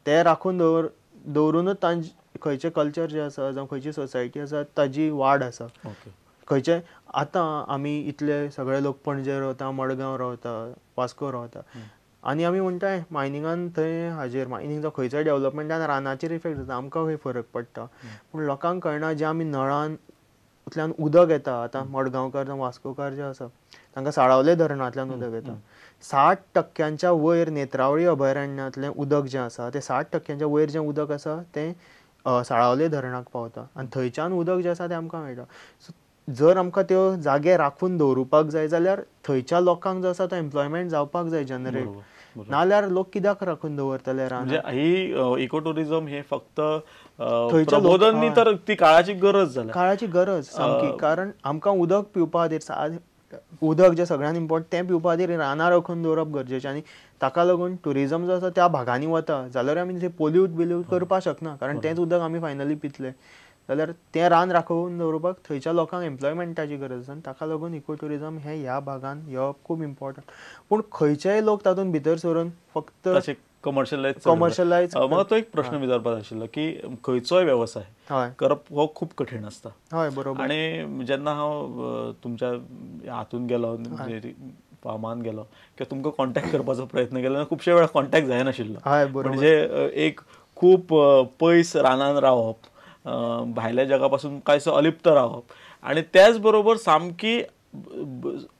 ते राखून दवरूनच तांचे खंयचें कल्चर जें आसा जावं खंयची सोसायटी आसा ताजी वाड आसा. खंयचे आतां आमी इतले सगळे लोक पणजे रावता, मडगांव रावता, वास्को रावता आनी आमी म्हणटाय मायनिंगान थंय हाजेर मायनींग जावं खंयच्याय डेवलपमेंटान रानाचेर इफेक्ट जाता, आमकां खंय फरक पडटा. पूण लोकांक कळना जें आमी नळांतल्यान उदक येता, आतां मडगांवकार जावं वास्कोकार जे आसा तांकां साळावले धरणांतल्यान उदक येता. 60% वयर नेत्रावळी अभयारण्यांतलें उदक जें आसा तें 60% वयर जें उदक आसा तें साळावले धरणाक पावता आनी थंयच्यान उदक जें आसा तें आमकां मेळटा. सो जर आमकां त्यो जागे राखून दवरुपाक जाय जाल्यार थंयच्या लोकांक जो आसा तो एम्प्लॉयमेंट जावपाक जाय जनरेट, नाल्यार लोक कित्याक राखून दवरतले रान. म्हणजे ही इको टुरिझम हे फक्त प्रबोधन न्ही तर ती काळाची गरज जाल्या, काळाची गरज सामकी. कारण आमकां उदक पिवपा खातीर, उदक जें सगळ्यांत इम्पॉर्टंट तें पिवपा खातीर रानां राखून दवरप गरजेचें आनी ताका लागून टुरिझम जो आसा त्या भागांनी वता जाल्यार आमी थंय पोल्यूट बिल्यूट करपाक शकना, कारण तेंच उदक आमी फायनली पितले. जाल्यार तें रान राखून दवरपाक थंयच्या लोकांक एम्प्लॉयमेंटाची गरज आसा आनी ताका लागून इको टुरिझम हें ह्या भागान येवप खूब इम्पॉर्टंट. पूण खंयचेय लोक तातूंत भितर सरून फक्त कमर्शियलायज. म्हाका तो एक प्रश्न विचारपाक आशिल्लो की खंयचोय वेवसाय करप हो खूब कठीण आसता. हय बरोबर. आनी जेन्ना हांव तुमच्या हातून गेलो, फार्मान गेलो किंवा तुमकां कॉन्टॅक्ट करपाचो प्रयत्न केलो, खुबशे वेळार कॉन्टॅक्ट जायनाशिल्लो. म्हणजे एक खूब पयस रानान रावप, भायल्या जगा पासून कांयसो अलिप्त रावप आनी त्याच बरोबर सामकी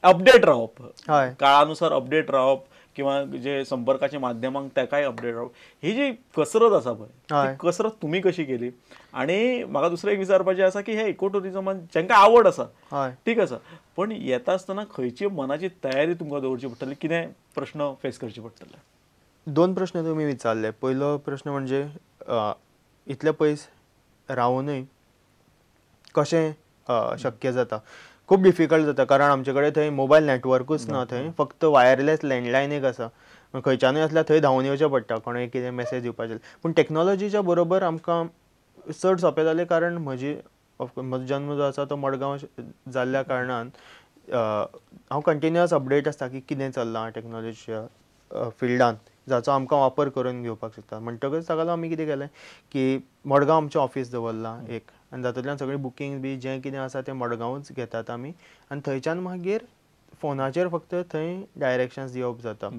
अपडेट रावप, काळानुसार अपडेट रावप किंवा जे संपर्काचे माध्यमांक ताकाय अपडेट रावप, ही जी कसरत आसा पळय, कसरत तुमी कशी केली? आनी म्हाका दुसरें एक विचारपाचें आसा की हे इको टुरिझमान जांकां आवड आसा ठीक आसा, पण येता आसतना खंयची मनाची तयारी तुमकां दवरची पडटली, कितें प्रश्न फेस करचे पडटले? दोन प्रश्न तुमी विचारले. पयलो प्रश्न म्हणजे इतले पयस रावूनय कशें शक्य जाता? खूब डिफिकल्ट जाता, कारण आमचे कडेन थंय मोबायल नॅटवर्कूच ना, थंय फक्त वायरलेस लँडलायन एक आसा, खंयच्यानूय आसल्यार थंय धांवून येवचें पडटा कोणूय कितें मॅसेज दिवपाचें. पूण टॅक्नोलॉजीच्या बरोबर आमकां चड सोंपें जालें, कारण म्हजो जन्म जो आसा तो मडगांव जाल्ल्या कारणान हांव कंटिन्युअस अपडेट आसता की कितें चल्लां टॅक्नोलॉजीच्या फिल्डान, जाचो आमकां वापर करून घेवपाक शकता. म्हणटकच ताका लागून आमी कितें केलें की मडगांव आमचें ऑफीस दवरलां एक, आनी तातूंतल्यान सगळीं बुकींग बी जें कितें आसा तें मडगांवूच घेतात आमी आनी थंयच्यान मागीर फोनाचेर फक्त थंय डायरेक्शन्स दिवप जाता.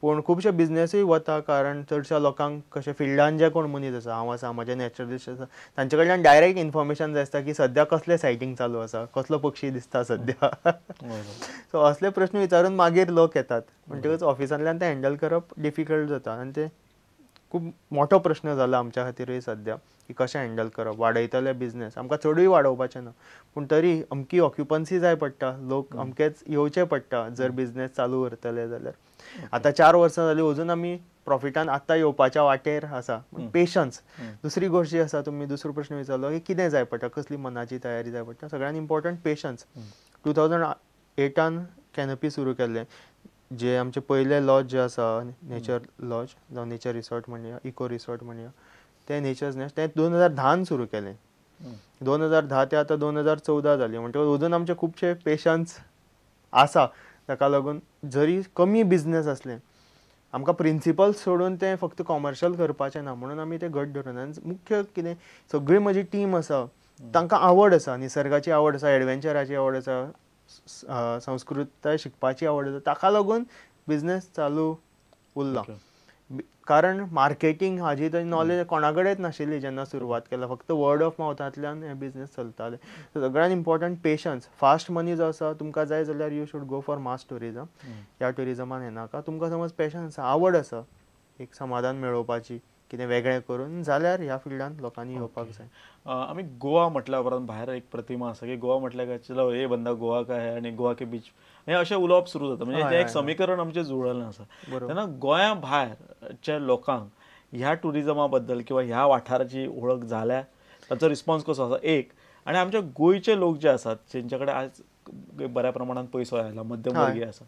पूण खुबशे बिजनेसूय वता, कारण चडश्या लोकांक कशें फिल्डान जे कोण मनीस आसा, हांव आसा, म्हजे नॅचरलिस्ट आसा, तांचे कडल्यान डायरेक्ट इन्फॉर्मेशन जाय आसता की सद्या कसलें सायटींग चालू आसा, कसलो पक्षी दिसता सद्या. सो असले प्रश्न विचारून मागीर लोक येतात, म्हणटकच ऑफिसांतल्यान तें हँडल करप डिफिकल्ट जाता आनी तें खूब मोठो प्रश्न जाला आमच्या खातीरूय सद्या की कशें हँडल करप. वाडयतले बिजनेस आमकां चडूय वाडोवपाचें ना, पूण तरी अमकी ऑक्युपन्सी जाय पडटा, लोक अमकेच येवचे पडटा जर बिजनेस चालू उरतले जाल्यार. आतां 4 वर्सां जालीं अजून आमी प्रॉफिटान आतां येवपाच्या वाटेर आसा. पेशन्स दुसरी गोश्ट जी आसा, तुमी दुसरो प्रश्न विचारलो की कितें जाय पडटा, कसली मनाची तयारी जाय पडटा. सगळ्यान इम्पॉर्टंट पेशन्स. 2008 कॅनपी सुरू केल्लें, जे आमचे पयले लॉज जे आसा नेचर लॉज जावं नेचर रिसॉर्ट म्हणया, इको रिसॉर्ट म्हणया, तें नेचर्स नॅस्ट तें 2010 सुरू केलें. 2010 ते आतां 2014 जाली, म्हणटकच अजून आमचे खुबशे पेशन्स आसा. ताका लागून जरी कमी बिजनेस आसलें आमकां प्रिंसिपल्स सोडून तें फक्त कॉमर्शियल करपाचें ना, म्हणून आमी तें घट धरून. आनी मुख्य कितें, सगळी म्हजी टीम आसा तांकां आवड आसा, निसर्गाची आवड आसा, एडवेंचराची आवड आसा, संस्कृताय शिकपाची आवड आसा, ताका लागून बिजनेस चालू उरला. कारण मार्केटींग हाजी तर नॉलेज कोणा कडेच नाशिल्ली जेन्ना सुरवात केला, फक्त वर्ड ऑफ मावथांतल्यान हे बिजनेस चलताले. सगळ्यान इम्पॉर्टंट पेशन्स. फास्ट मनी जो आसा तुमकां जाय जाल्यार you should go for mass tourism, ह्या ट्युरिजमान येनाका. तुमकां समज पॅशन आसा, आवड आसा एक समाधान मेळोवपाची, कितें वेगळें करून, जाल्यार ह्या फिल्डान लोकांनी येवपाक जाय. आमी गोवा म्हटल्या उपरांत भायर एक प्रतिमा आसा की गोवा म्हटल्यार काय चलो हे बंदा गोवा काय आहे आनी गोवा के बीच, हें अशें उलोवप सुरू जाता, म्हणजे तें एक समीकरण आमचें जुळलेलें आसा. तेन्ना गोंया भायरच्या लोकांक ह्या ट्युरिजमा बद्दल किंवा ह्या वाठाराची वळख जाल्या, ताचो रिस्पॉन्स कसो आसा एक, आनी आमच्या गोंयचे लोक जे आसात जेंच्या कडेन आज बऱ्या प्रमाणान पयसो आयला, मध्यमवर्गीय आसा,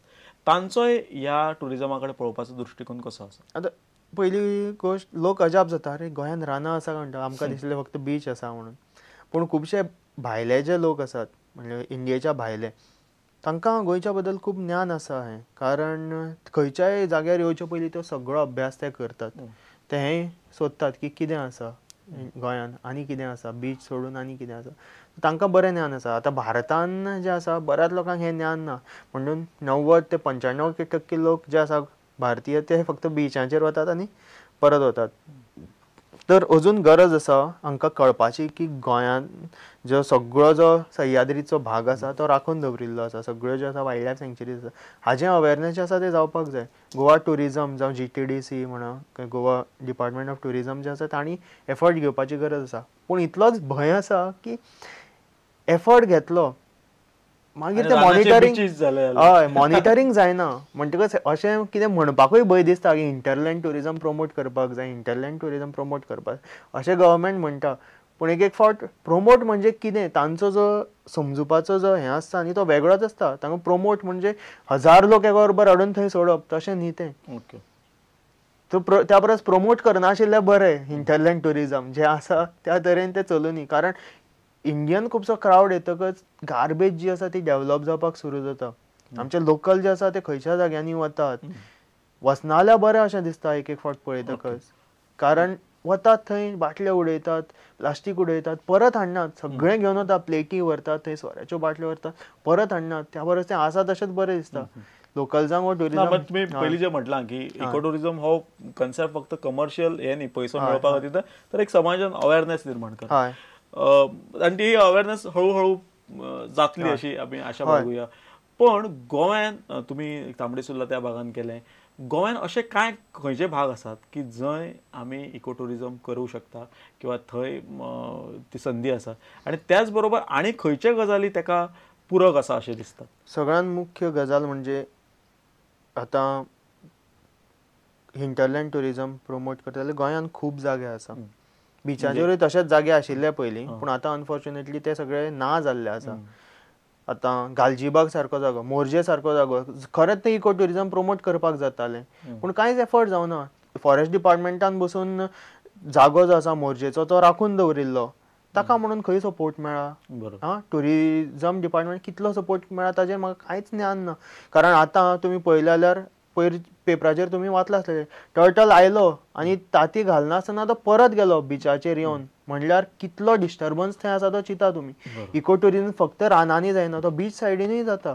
तांचोय ह्या ट्युरिजमा कडेन पळोवपाचो दृश्टिकोन कसो आसा? आतां पयली गोश्ट लोक अजाप जाता, अरे गोंयान रानां आसा म्हणटा, आमकां दिसलें फक्त बीच आसा म्हणून. पूण खुबशे भायले जे लोक आसात, म्हणजे इंडियेच्या भायले, तांकां गोंयच्या बद्दल खूब ज्ञान आसा हें, कारण खंयच्याय जाग्यार येवचे पयलीं तो सगळो अभ्यास ते करतात, ते हें सोदतात की कितें आसा गोंयान आनी कितें आसा, बीच सोडून आनी कितें आसा, तांकां बरें ज्ञान आसा. आतां भारतान जें आसा बऱ्याच लोकांक हें ज्ञान ना, म्हणून 90 ते 95% लोक जे आसा भारतीय ते फक्त बिचांचेर वतात आनी परत वतात. तर अजून गरज आसा हांकां कळपाची की गोंयांत जो सगळो जो सह्याद्रीचो भाग आसा तो राखून दवरिल्लो आसा, सगळ्यो ज्यो आसा वायल्ड लायफ सँक्चुरीज आसा, हाजें अवेरनेस जें आसा तें जावपाक जाय. गोवा ट्युरिजम जावं GTDC म्हणा, गोवा डिपार्टमेंट ऑफ ट्युरिजम जें आसा तांणी एफर्ट घेवपाची गरज आसा. पूण इतलोच भंय आसा की एफर्ट घेतलो मागीर ते मॉनिटरींग, हय मॉनिटरींग जायना. म्हणटकच अशें कितें म्हणपाकूय भंय दिसता की हिंटरलँड ट्युरिजम प्रमोट करपाक जाय, हिंटरलँड ट्युरिजम प्रमोट करपाक अशें गव्हर्मेंट म्हणटा. पूण एक एक फावट प्रमोट म्हणजे कितें तांचो जो समजुपाचो जो हें आसता न्ही तो वेगळोच आसता. तांकां प्रमोट म्हणजे 1000 लोक एका बरोबर हाडून थंय सोडप तशें न्ही तें. ओके, त्या परस प्रमोट करनाशिल्लें बरें हिंटरलँड ट्युरिजम जें आसा त्या तरेन तें चलुनी. कारण इंडियन खुबसो क्रावड येतकच गार्बेज जी आसा ती डेवलप जावपाक सुरू जाता. आमचे लोकल जे आसा ते खंयच्या जाग्यांनी वतात, वचना जाल्यार बरें अशें दिसता एक एक फावट पळयतकच. कारण वतात थंय बाटल्यो उडयतात, प्लास्टीक उडयतात, परत हाडनात, सगळें घेवन वता, प्लेटी व्हरतात, थंय सोऱ्याच्यो बाटल्यो व्हरतात, परत हाडनात. त्या परस तें आसा तशेंच बरें दिसता लोकल्सांक. हो ट्युरिजम तुमी पयलीं जें म्हटलां की इको टुरिजम हो कन्सेप्ट फक्त कमर्शियल हें न्ही, पयसो मेळोवपा खातीर, तर एक समाजान अवेरनेस निर्माण करता आनी ती अवेरनेस हळूहळू जातली अशी आमी आशा बाळगुया. पण गोव्यान तुमी तांबडी सुर्ला त्या भागान केलें, गोव्यान अशे कांय खंयचे भाग आसात की जंय आमी इको ट्युरिजम करूं शकता किंवा थंय ती संदी आसा, आनी त्याच बरोबर आनी खंयचे गजाली ताका पूरक आसा अशें दिसता? सगळ्यात मुख्य गजाल म्हणजे आतां हिंटरलँड ट्युरिजम प्रमोट करता जाल्यार गोंयांत खूब जागे आसा. बिचाचेरूय तशेंच जागे आशिल्ले पयलीं, पूण आतां अनफॉर्च्युनेटली ते सगळे ना जाल्ले आसा. आतां गालजीबाग सारको जागो, मोरजे सारको जागो, खरेंच ते इको ट्युरिजम प्रमोट करपाक जातालें, पूण कांयच एफर्ट जावना. फॉरेस्ट डिपार्टमेंटान बसून जागो जो आसा मोरजेचो तो राखून दवरिल्लो, ताका म्हणून खंय सपोर्ट मेळ्ळा? आं, ट्युरिजम डिपार्टमेंट कितलो सपोर्ट मेळ्ळा ताजेर म्हाका कांयच ज्ञान ना. कारण आतां तुमी पळयलें जाल्यार पयर पेपराचेर तुमी वाचलां आसतलें, टर्टल आयलो आनी ताती घालनासतना तो परत गेलो बिचाचेर येवन. म्हणल्यार कितलो डिस्टर्बन्स थंय आसा तो चिंता तुमी. इको ट्युरिजम फक्त रानांनी जायना, तो बीच सायडीनूय जाता.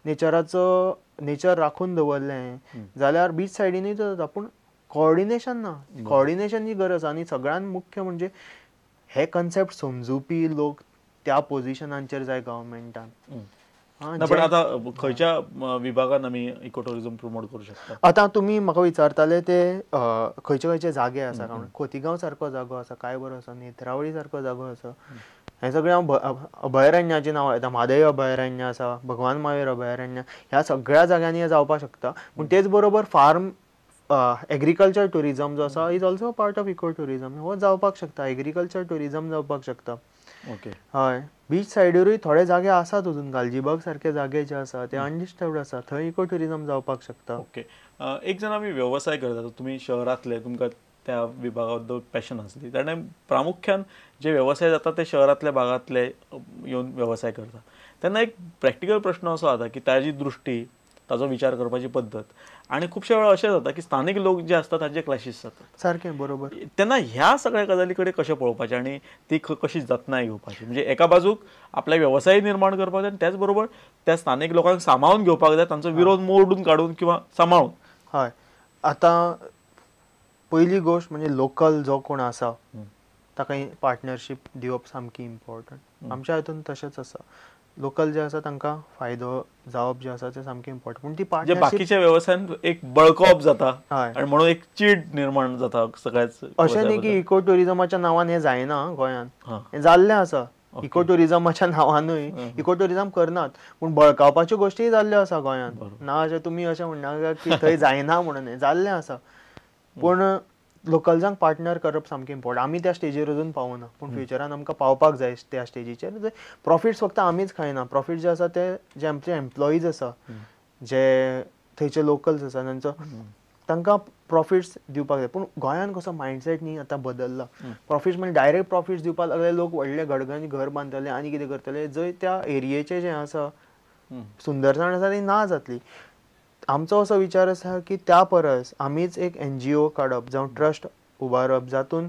नेचराचो नेचर राखून दवरलें जाल्यार बीच सायडीनूय तो जाता, पूण कोऑर्डिनेशन ना. कोऑर्डिनेशनची गरज. आनी सगळ्यांत मुख्य म्हणजे हे कन्सेप्ट समजुपी लोक त्या पोजिशनांचेर जाय गव्हर्मेंटान. पण आतां खंयच्या विभागान आमी इको ट्युरिजम प्रमोट करूं शकता? आतां तुमी म्हाका विचारताले ते खंयचे खंयचे जागे आसा, कारण खोतीगांव सारको जागो आसा, काय बरो आसा, नेत्रावळी सारको जागो आसा, हें सगळें हांव अभयारण्याचीं नांवां येता. म्हादय अभयारण्य आसा, भगवान महावीर अभयारण्य, ह्या सगळ्या जाग्यांनी हें जावपाक शकता. पूण तेच बरोबर फार्म एग्रीकल्चर ट्युरिजम जो आसा is also part of eco tourism, हो जावपाक शकता. एग्रीकल्चर ट्युरिजम जावपाक शकता. ओके, हय, बीच सायडीरूय थोडे जागे आसात अजून, गालजीबाग सारके जागे जे आसा ते अनडिस्टर्बड आसा, थंय इको ट्युरिजम जावपाक शकता. ओके, एक जण आमी वेवसाय करतात, तुमी शहरांतले, तुमकां त्या विभागा बद्दल पॅशन आसली, ताणें प्रामुख्यान जे वेवसाय जाता ते शहरांतल्या भागांतले येवन वेवसाय करता, तेन्ना एक प्रॅक्टिकल प्रश्न असो जाता की ताजी दृश्टी, ताजो विचार करपाची पद्दत, आनी खुबशे वेळार अशें जाता की स्थानीक लोक जे आसता तांचे क्लॅशीस जातात. सारकें, बरोबर. तेन्ना ह्या सगळ्या गजाली कडेन कशें पळोवपाचें आनी ती कशी जतनाय घेवपाची? म्हणजे एका बाजूक आपल्या वेवसाय निर्माण करपाक जाय आनी त्याच बरोबर त्या स्थानीक लोकांक सांबाळून घेवपाक जाय, तांचो विरोध मोडून काडून किंवा सांबाळून. हय, आतां पयली गोश्ट म्हणजे लोकल जो कोण आसा ताका पार्टनरशीप दिवप सामकी इम्पॉर्टंट. आमच्या हितून तशेंच आसा, लोकल जे आसा तांकां फायदो जावप जे आसा ते सामकें इम्पॉर्टंट. पूण ती पार्टनरशीप बाकीच्या वेवसायान एक बळकवप जाता आनी म्हणून एक चीड निर्माण जाता सगळ्याच. अशें न्ही की इको ट्युरिजमाच्या नांवान हें जायना गोंयांत, हें जाल्लें आसा. इको ट्युरिजमाच्या नांवानूय इको ट्युरिजम करनात, पूण बळकावपाच्यो गोश्टीय जाल्ल्यो आसा गोंयांत. ना अशें तुमी अशें म्हणनाका की थंय जायना म्हणून, हें जाल्लें आसा. पूण लोकल्सांक पार्टनर करप सामकें इम्पॉर्टंट. आमी त्या स्टेजीर अजून पावना, पूण फ्युचरान आमकां पावपाक जाय त्या स्टेजीचेर. प्रॉफिट्स फक्त आमीच खायना, प्रॉफिट जे आसा ते जे आमचे एम्प्लॉईज आसा, जे थंयचे लोकल्स आसा तांचो, तांकां प्रॉफिट्स दिवपाक जाय. पूण गोंयांत कसो मायंडसेट न्ही आतां बदल्ला. प्रॉफिट्स म्हणजे डायरेक्ट प्रॉफिट्स दिवपाक लागले लोक, व्हडले गडगंज घर बांदतले आनी कितें करतले, जंय त्या एरियेचें जें आसा सुंदरसाण आसा ती ना जातली. आमचो असो विचार आसा की त्या परस आमीच एक NGO काडप जावं ट्रस्ट उबारप जातून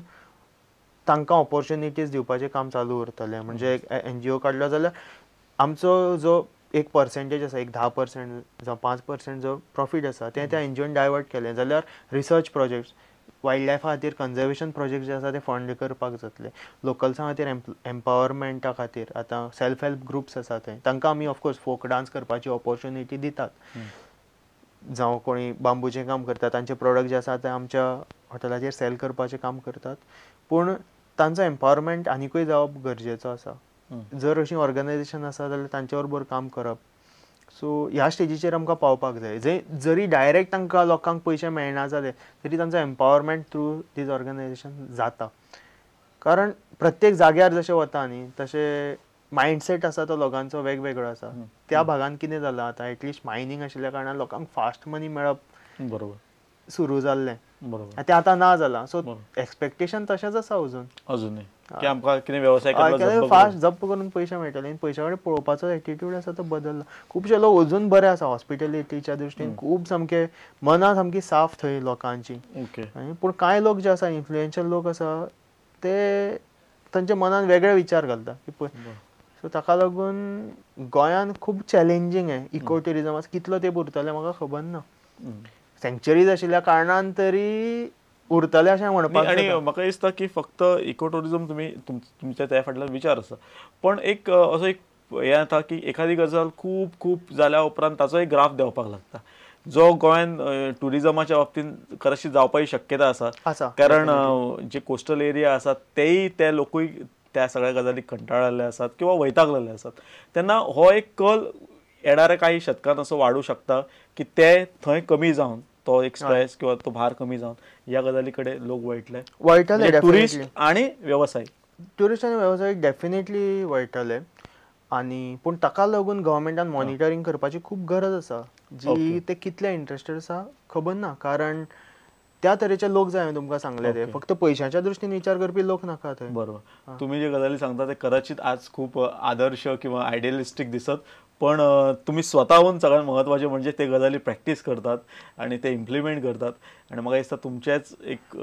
तांकां ऑपॉर्च्युनिटीज दिवपाचें काम चालू उरतलें. म्हणजे एक एनजीओ काडलो जाल्यार आमचो जो एक पर्सेंटेज आसा, एक 10% जावं 5% जो प्रॉफीट आसा तें त्या एनजीओन डायवर्ट केलें जाल्यार रिसर्च प्रोजेक्ट्स, वायल्ड लायफा खातीर कन्जर्वेशन प्रोजेक्ट जे आसा ते फंड करपाक जातले. लोकल्सां खातीर एम्पावरमेंटा खातीर आतां सेल्फ हेल्प ग्रुप्स आसा थंय तांकां आमी ऑफकोर्स फोक डान्स करपाची ऑपॉर्च्युनिटी दितात. जावं कोणी बांबूचें काम करता तांचे प्रोडक्ट जे आसा ते आमच्या हॉटेलाचेर सेल करपाचें काम करतात. पूण तांचो एम्पावरमेंट आनिकूय जावप गरजेचो आसा. जर अशीं ऑर्गनायजेशन आसा जाल्यार तांचे बरोबर काम करप. सो ह्या स्टेजीचेर आमकां पावपाक जाय. जंय जरी डायरेक्ट तांकां लोकांक पयशे मेळना जाले तरी तांचो एम्पावरमेंट थ्रू these organisation जाता. कारण प्रत्येक जाग्यार जशें वता न्ही तशें मायंडसेट आसा तो लोकांचो वेगवेगळो आसा. त्या भागान कितें जालां आतां एटलिस्ट मायनींग आशिल्ल्या कारणान लोकांक फास्ट मनी मेळप बरोबर सुरू जाल्लें, तें आतां ना जालां. सो एक्सपेक्टेशन तशेंच आसा अजून अजूनय की आमकां कितें वेवसाय फास्ट जप्प करून पयशे मेळटले आनी पयशा कडेन पळोवपाचो एटिट्यूड आसा तो बदलला. खुबशे लोक अजून बरे आसा हॉस्पिटॅलिटीच्या दृश्टीन, खूब सामके मनां सामकी साफ थंय लोकांची. पूण कांय लोक जे आसा इन्फ्लुएन्शियल लोक आसा ते तांच्या मनान वेगळे विचार घालता की पळय. सो ताका लागून गोंयान खूब चॅलेंजींग आहे इको ट्युरिजम. कितलो तेंप उरतलें म्हाका खबर ना. सँक्चुरीज आशिल्ल्या कारणान तरी उरतलें अशें म्हणपाक. आनी म्हाका दिसता की फक्त इको ट्युरिजम तुमी तुमच्या त्या फाटल्यान विचार आसा, पण एक असो एक हें जाता की एखादी गजाल खूब खूब जाल्या उपरांत ताचो एक ग्राफ देंवपाक लागता, जो गोंयान ट्युरिजमाच्या बाबतींत कदाचित जावपाची शक्यता आसा. कारण जे कोस्टल एरिया आसा तेय ते लोकूय त्या सगळ्या गजालीक कंटाळलेले आसात किंवा वैतागलेले आसात. तेन्ना हो एक कल येणाऱ्या काही शतकान असो वाडूं शकता की ते थंय कमी जावन तो एक स्ट्रेस किंवा तो भार कमी जावन ह्या गजाली कडेन लोक वळटले वळटले, ट्युरिस्ट आनी वेवसायीक, ट्युरिस्ट आनी वेवसायीक डेफिनेटली वळटले. आनी पूण ताका लागून गव्हर्मेंटान मॉनिटरींग करपाची खूब गरज आसा, जी ते कितले इंट्रस्टेड आसा खबर ना. कारण त्या तरेचे लोक जाय हांवें तुमकां सांगले ते फक्त पयशांच्या दृश्टीन विचार करपी लोक नाका थंय. बरोबर, तुमी जे गजाली सांगता ते कदाचित आज खूब आदर्श किंवा आयडियलिस्टीक दिसत, पण तुमी स्वताहून सगळ्यात महत्त्वाचे म्हणजे ते गजाली प्रॅक्टीस करतात आणि ते इम्प्लिमेंट करतात. आणि म्हाका दिसता तुमचेच एक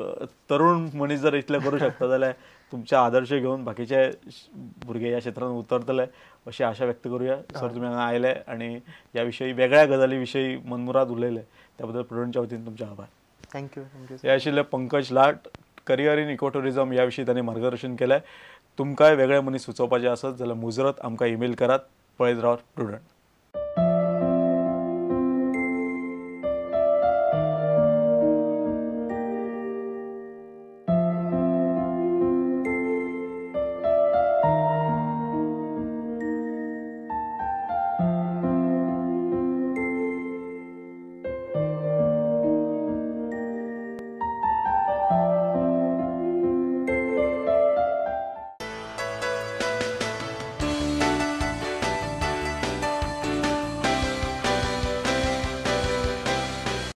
तरुण मनीस जर इतलें करूं शकता जाल्यार तुमचे आदर्श घेवन बाकीचे भुरगे ह्या क्षेत्रांत उतरतले अशी आशा व्यक्त करूया. सर, तुमी हांगा आयले आनी ह्या विशयी वेगळ्या गजाली विशयी मनमुराद उलयले त्या बद्दल प्रुडंटच्या वतीन तुमचे आभार. Thank you. Thank you. हे आशिल्ले Pankaj Lat, career in eco tourism ह्या विशीं तांणी मार्गदर्शन केलें. तुमकांय वेगळे मनीस सुचोवपाचे आसत जाल्यार मुजरत आमकां ईमेल करात. पळयत राव प्रुडंट.